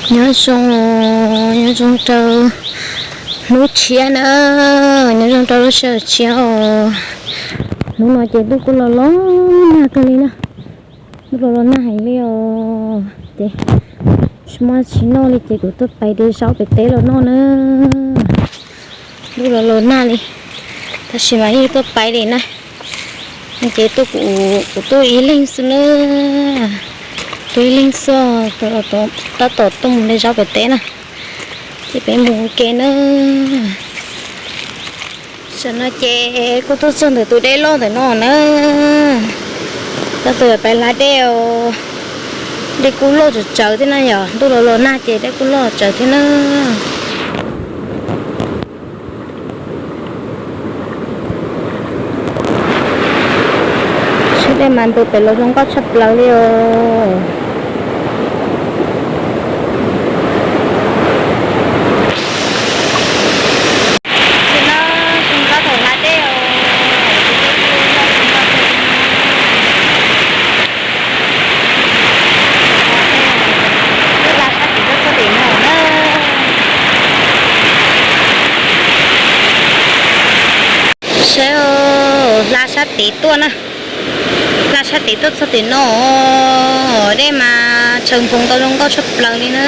Nyob zoo, nyob zoo rau hnub tshiab na, nyob zoo rau lub sij hawm tshiab os. Hnub no ces ntuj kuj los los nag kawg li na, ntuj los los nag heev li os. Ces tsis muaj tsis noj li ces kuv tuaj paiv de zaub pem teb los noj na. Ntuj los los nag li, tab sis mas yeej tuaj paiv li na. Ces tuaj kuv, kuv tuaj ib leeg xwb na, tuaj ib leeg xwb, tab tom tuaj mus de zaub pem teb na. Ces peb mus ua ke na. Tam no ces kuj tuaj txog ntawm tus dej loj ntawm no na. Tab tom paiv hla dej os. Dej kuj loj tsawv tsawv thiab na yom, ntuj los los nag ces dej kuj loj tsawv thiab na. Saib dej mas ntws pem los zoo nkauj tshaj plaws li os. Tam no kuv tab tom hla dej os. Twb hla sab tid tuaj txog tim no na. Saib, hla sab tid tuaj na. Hla sab tid tuaj txog tim no, dej mas tshaws nphoo tau zoo nkauj tshaj plaws li na.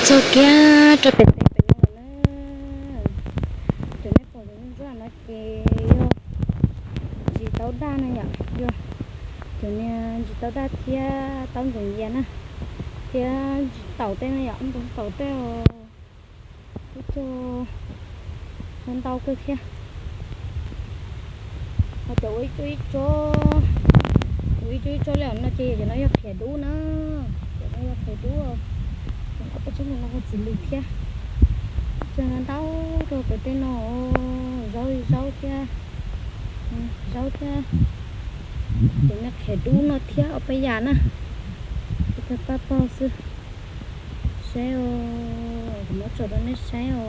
Txog kiag rau pem teb pem no lawm na. Cov nej pom ntsuab ntsuab no ces yog ntsis taub daj na yom, yog cov niag ntsis taub daj thiab taub ntxoov yias na, thiab ntsis taum tej na yom, ntsis taum tej os. Ib co ntau kawg thiab. Ho cov ua ib co ib co, ua ib co ib co li no ces cov no yog qhiav dub na. Cov no yog qhiav dub, cov no peb tsob no ho txiv lws thiab. Cov no ntau rau pem tej no, zaub li zaub thiab, zaub thiab. Cov no qhiav dub no thiab ob peb yam na. Kuv tau pab pog xwb. Saib os, kuv muab tso rau nej saib os.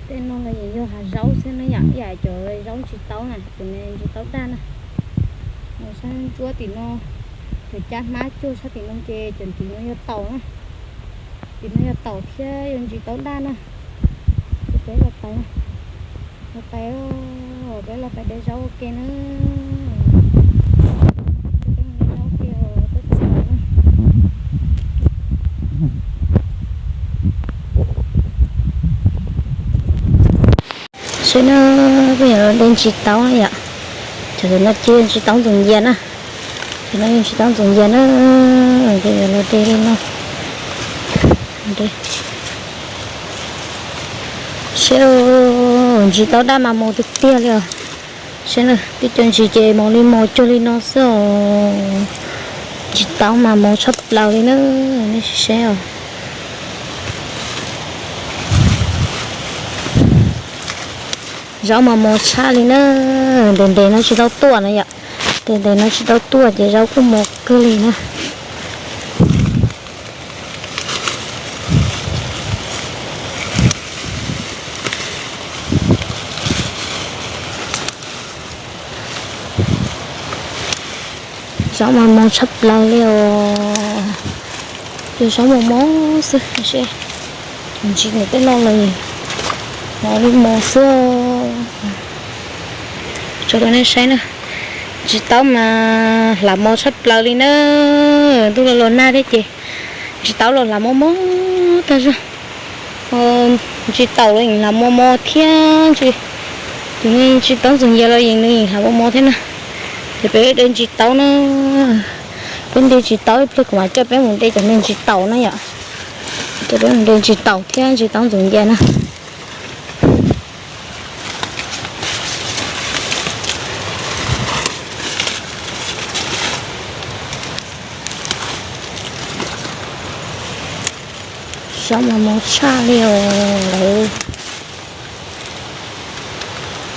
Tej no los yeej yog hav zaub xwb na yom, ib yam cov zaub ntsis taub na, cov ntsis taub daj na. Sab ntsuab tim no, cov cab hmab cuag sab tim no ces cov tim no yog taum na. Tim no yog taum thiab yog ntsis taub daj na. Ces peb los pais, los pais, peb los pais de zaub ua ke na. Peb de zaub ua ke tuaj txog na. Saib na, peb yuav los de ntsis taub na yom. Cov no ces ntsis taub ntxoov yias na. Cov no ntsis taub ntxoov yias na, ces yuav los de li no. Saib, ntsis taub daj mas mos tiag tiag li os. Saib na, tib co ntsis ces mos li mos cuag li no xwb os. Ntsis taub mas mos tshaj plaws li na, nej sim saib os. Zaub mas mos tshaj li na, ntev ntev no tsis tau tuaj na yom. Ntev ntev no tsis tau tuaj ces zaub kuj mos kawg li na. Zaub mas mos tshaj plaws li os. Yog zaub mos mos xwb, ntsis nws tej no los mos li mos xwb. Tso rau nej saib na, ntsis taub mas hlav mos tshaj plaws li na. Ntuj los los nag thiab ces ntsis taub los hlav mos mos tag zog. Ntsis taum los yeej hlav mos mos thiab, tus me ntsis taub ntxoov yias los yeej nws yeej hlav mos mos thiab na. Ces peb de ntsis taub na, peb de ntsis taub ib pliag kuv mam coj peb mus de cov me ntsis taum na yom. Coj peb mus de ntsis taum thiab ntsis taub ntxoov yias na. Zaub mas mos tshaj li os lawv.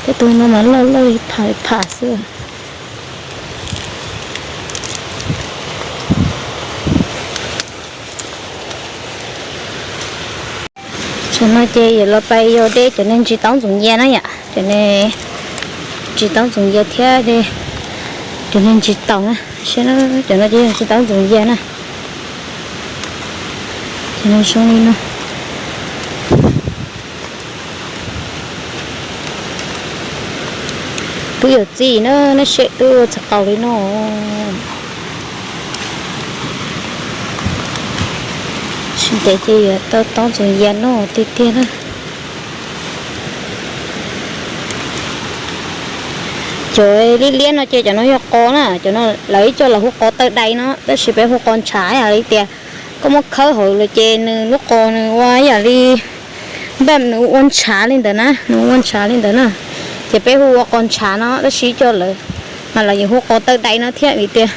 Tej tug no mas loj loj li pham li pham xwb. Tam no ces yuav los pais yos de cov niag ntsis taub ntxoov yias na yom, cov niag ntsis taub ntxoov yias thiab de Cov no ntsis taus na, saib na, cov no ces yog ntsis taub ntxoov yas na. Cov no zoo li no. Twb yuav txi na, neb saib twb ua txog qaus li no. Sib ntev ces yuav tau taub ntxoov yas noj tiag tiag na. Cov liab liab no ces cov no yog qos na, cov no lawv ib co lawv hu qos tawj dai no, tab sis peb hu qos ntshav yam li tias koj muab khawb hauv lawm ces nws lub qos nws ua yam li npaj nws ua ntshav li ntawd na, nws ua ntshav li ntawd na. Ces peb hu ua qos ntshav no, tab sis ib co lawv mas lawv yeej hu qos tawj dai no thiab vim tias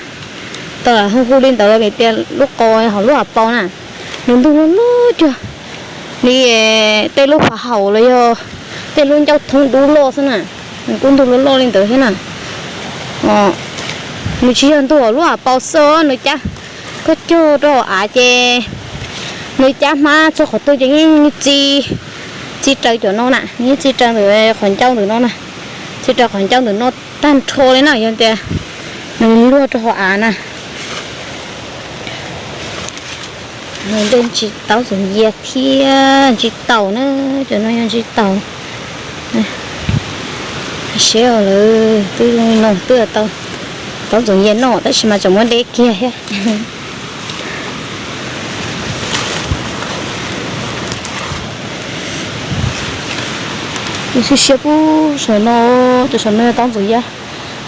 tau hu hu li ntawd los vim tias lub qos hauv lub hauv paus na, nws ntug loj loj cuag li tej lub fav haum los yog tej lub ncauj thoob dub loj xwb na, nws kuj ntug loj loj li ntawd thiab na. Nws tsis yog ntug hauv lub hauv paus xwb, nws cab, koj cog rau hauv av ces nws cab hmab txog qhov twg ces yeej txi, txi raws cov no na, yeej txi raws ntawm qhov ncauj ntawm no na, txi raws qhov ncauj ntawm no tag nrho li na, yog tias nws luag rau hauv av na. Nws tej ntsis taub ntxoov yas thiab ntsis taus na, cov no yog ntsis taus. Seb lawv twb zoo li no twb tau taub ntxoov yas noj tab sis mas tseem muab deb kiag thiab. Siab siab pub saum no, cov saum no yog taub ntxoov yas.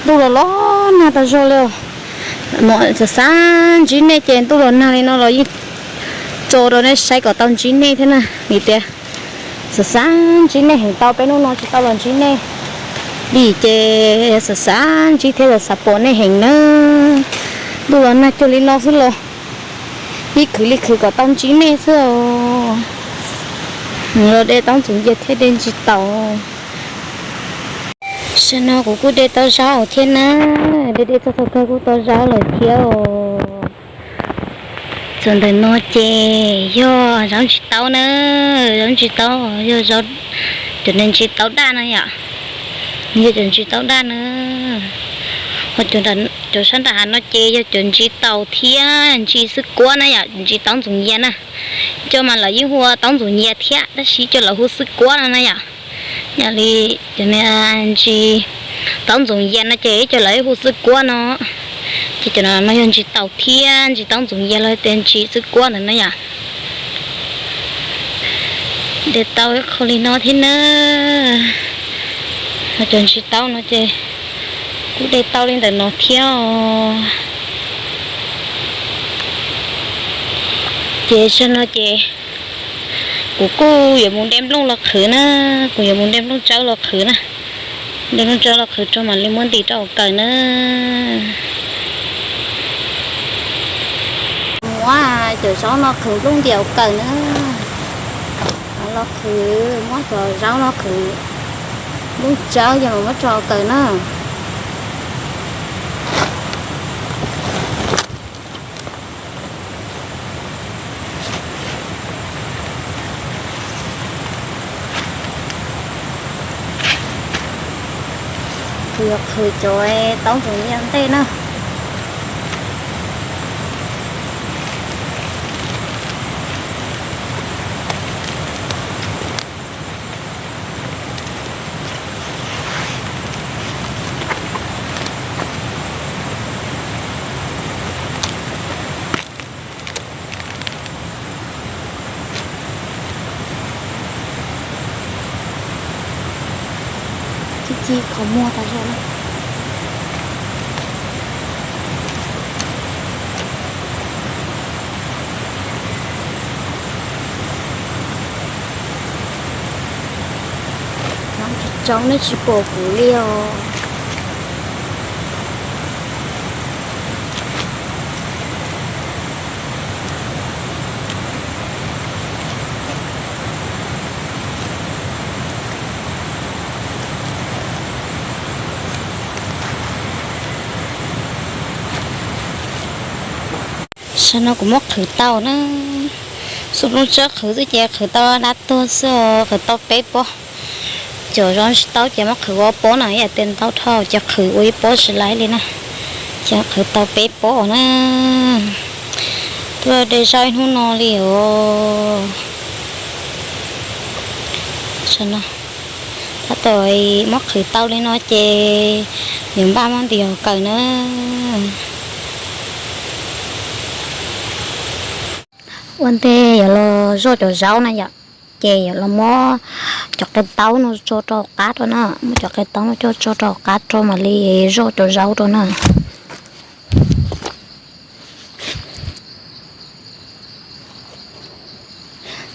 Ntuj los los nag tas zog li os. Xav xav ntsib nej ces ntuj los nag li no los yeej tso rau nej saib kom tau ntsib nej thiab na, vim tias xav xav ntsib nej heev, tau peb hnub no tsis tau los ntsib nej li ces xav xav ntsib thiab xav xav pom nej heev na. Ntuj los nag cuag li no xwb los yeej khwv li khwv kom tau ntsib nej xwb os. Los de taub ntxoov yas thiab de ntsis taus. Tam sim no kuv kuj de tau zaub thiab na, de de txog thaum kawg kuj tau zaub lawm thiab os. Txog ntawm no ces yog zaub ntsis taub na, zaub ntsis taub yog cov ntsis taub daj na yom, yog cov ntsis taub daj na. Ho cov sab nram hav no ces yog cov ntsis taus thiab ntsis xwb kuab na yom, ntsis taub ntxoov yas na. Cov mas lawv yeej hu ua taub ntxoov yas thiab tab sis cov lawv hu xwb kuab no na yom. Yog li cov ntsis taub ntxoov yas no ces cov lawv yeej hu xwb kuab no. Ces cov no yog ntsis taus thiab ntsis taub ntxoov yas los tias ntsis xwb kuab ntawd na yom. De tau ib qho li no thiab na. Cov ntsis taub no ces kuj de tau li ntawm no thiab os. Ces zaum no ces kuv kuj yuav mus de nplooj los qhwv na, kuv yuav mus de nplooj tsawb los qhwv na. De nplooj tsawb los qhwv rau mam li muab ntim rau hauv kawm na. Muab cov zaub no qhwv nplooj ntim hauv kawm na. Los qhwv, muab cov zaub no qhwv nplooj tsawb ces mam muab rau hauv kawm na. Kuv yuav qhwv cov taub ntxoov yas ntej na. Ci ci qhov muag tas zog na. Tsoov nej tsis pom kuv li os. Tam sim no kuv muab qhwv tau na, xub nplooj tsawb qhwv xwb ces qhwv tau dab tuag xwb, qhwv tau peb pob. Cov zaub ntsis taub ces muab qhwv ua ob pob na, yam tias ntau dhau ces qhwv ua ib pob tsis laib li na. Ces qhwv tau peb pob na. Tuaj de zaub ib hnub no li os. Tab tom muab qhwv tau li no ces yuav npaj muab ntim hauv kawm na. Ua ntej yuav los zoj cov zaub na yom, ces yuav los muab cov qe taub no tso rau hauv qab rau na, muab cov qe taub no coj tso rau hauv qab rau mam li zoj cov zaub rau na.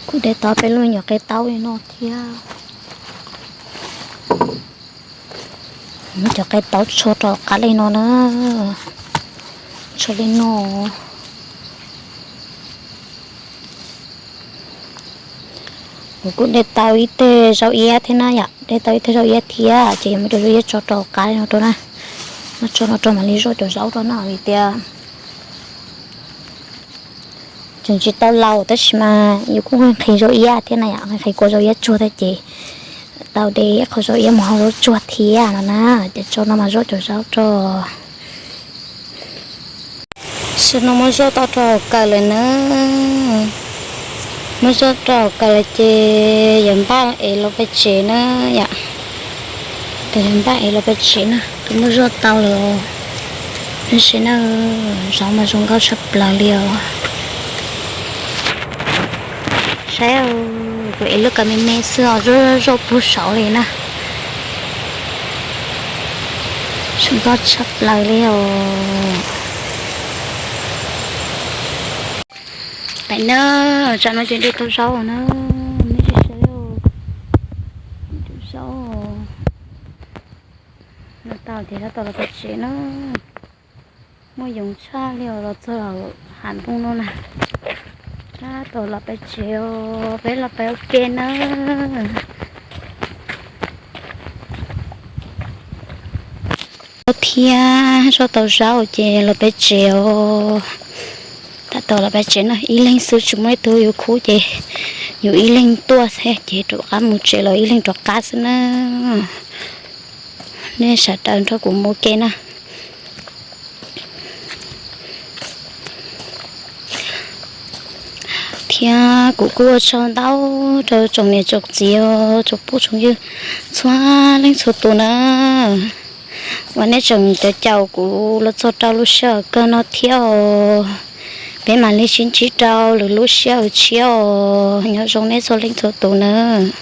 Kuj de tau peb lub nyuam qe taub li no thiab. Muab cov qe taub tso rau hauv qab li no na. Tso li no. Kuv kuj de tau ib teg zaub iab thiab na yom, de tau ib teg zaub iab thiab ces yuav muab cov zaub iab tso rau hauv qab li no rau na. Muab tso no rau mam li zoj cov zaub rau na vim tias tseem tsis tau laus tab sis mas yus kuj nqhis zaub iab thiab na yom, nqhis kua zaub iab tsuag thiab ces tau de ib qho zaub iab mus hau zaub tsuag thiab no na. Ces tso no mas zoj cov zaub rau. Tam sim no muab zoj tau rau hauv kawm lawm na. Muab zoj rau hauv kawm lawm ces yuav npaj es los pem tsev na yom. Ces yuav npaj es los pem tsev na, twb muab zoj tau lawm. Neb saib na, zaub mas zoo nkauj tshaj plaws li os. Saib, kuv ev lub kawm me me xwb os, zoj zoj puag saud li na. Zoo nkauj tshaj plaws li os. Pem na, tsam no ces de tau zaub na, nej saib, de tau zaub. No tau ces tab tom los pem tsev na. Muaj yoov tshaj li os, los txog hav npoo no na. Tab tom los pem tsev os, peb los pem ua ke na. Thiab zoj tau zaub ces los pem tsev os. Tab tom los pem tsev na, ib leeg xwb tsis muaj leej twg yus khub ces yus ib leeg tuaj thiab ces rov qab mus tsev los ib leeg rov qab xwb na. Nej sawv daws nrog kuv mus ua ke na. Thiab kuv kuj ua tsaug ntau rau tsoom niam tsoom txiv, tsoom phooj tsoom ywg txhua leej txhua tus na, uas nej tseem caum caum kuv los txog rau lub sij hawm kawg no thiab os. Peb mam li sib ntsib rau lwm lub sij hawm tshiab os. Nyob zoo nej txhua leej txhua tus nawb.